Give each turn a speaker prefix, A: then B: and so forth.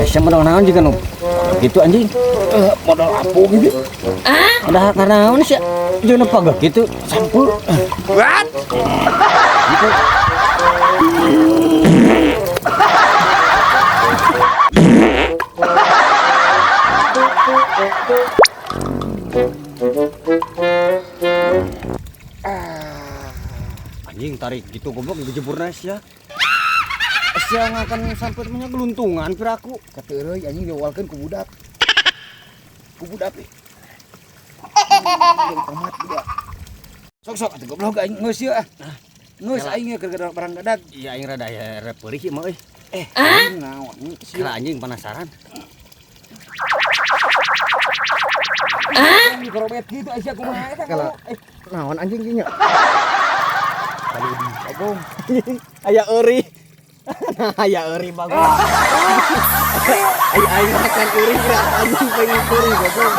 A: Sia modal naon juga nu gitu, anjing?
B: Eh, modal apa gitu?
A: Udah karena naon sih? Jeung nu pageh gitu sampeu.
B: What?
A: Gitu. Anjing, tarik gitu, goblok, dijeburna sia. Sia ngakan sampai punya geluntungan piraku.
B: Kateureuy, anjing, diwalkeun ku budak. Ku budak eh. Jadi tomat budak. Sok sok atuh, goblok, aing geus ieu ah. Geus aing ge keur barang gadag.
A: Iya, aing rada ya peurih ieu mah euy.
B: Eh, anjing, naon sih?
A: Kira anjing penasaran.
B: Anjing korobet gitu sia kumaha eta?
A: Kalau naon, anjing, kieu nya?
B: Bagong.
A: Aya euri. Nah, aya euri bagus. Aya aing makan euri, kira anjing pengen euri, goblok.